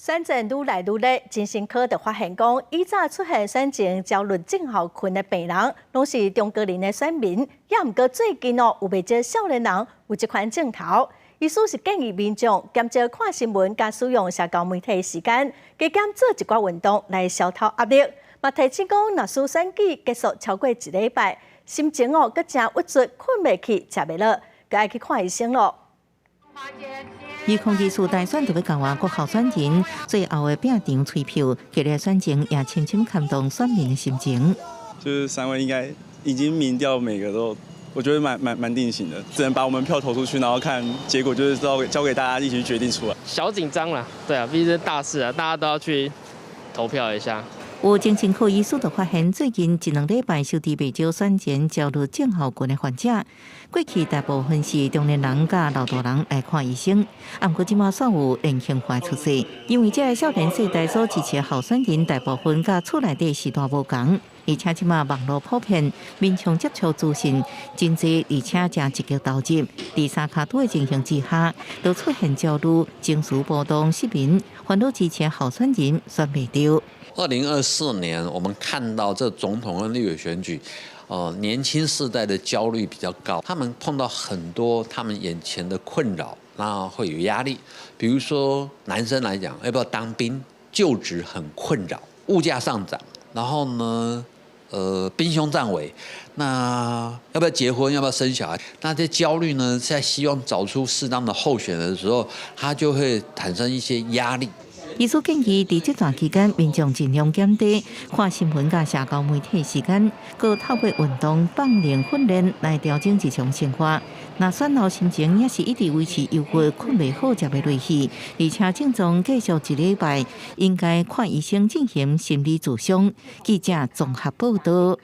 選戰愈來愈熱，精神科就發現講，以早出現選前焦慮症候群的病人，攏是中高齡的選民，也毋過最近哦，有袂少少年人有這款症頭。醫師是建議民眾減少看新聞佮使用社交媒體的時間，加減做一寡運動來消除壓力。嘛提醒講，若是選舉結束超過一禮拜，心情哦閣誠鬱卒，睏袂去，食袂落，閣愛去看醫生囉。2024大選就欲到啊，各候選人最後的拼場催票，激烈選情也深深牽動選民的心情。就是三位應該已經民調每個都，我覺得蠻定型的，只能把我們票投出去，然後看結果，就是交給大家一起決定出來。小緊張啦，對啊，畢竟是大事啊，大家都要去投票一下。有精神科醫師就發現，最近一兩禮拜收治袂少選前焦慮症候群的患者。過去大部分是中年人佮老大人來看醫生，毋過這馬煞有年輕化趨勢，因為這个少年世代所支持的候選人大部分佮厝內底時代無仝，而且這馬網路普遍，民眾接觸資訊真濟，而且誠積極投入。佇三跤拄的情形之下，都出現焦慮、情緒波動、失眠、煩惱支持候選人選袂著。 2024年，我們看到這總統跟立委選舉，年輕世代的焦慮比較高，他們碰到很多他們眼前的困擾，那會有壓力。比如說男生來講，要不要當兵，就職很困擾，物價上漲，然後呢，兵凶戰危，那要不要結婚，要不要生小孩？那這焦慮呢，在希望找出適當的候選人的時候，他就會產生一些壓力。醫師建議，佇這段期間，民眾盡量減低看新聞佮社交媒體時間，閣透過運動、放靈訓練來調整日常生活。若選後心情也是一直維持憂鬱、睏袂好、食袂落去，而且症狀繼續一禮拜，應該看醫生進行心理諮商。記者綜合報道。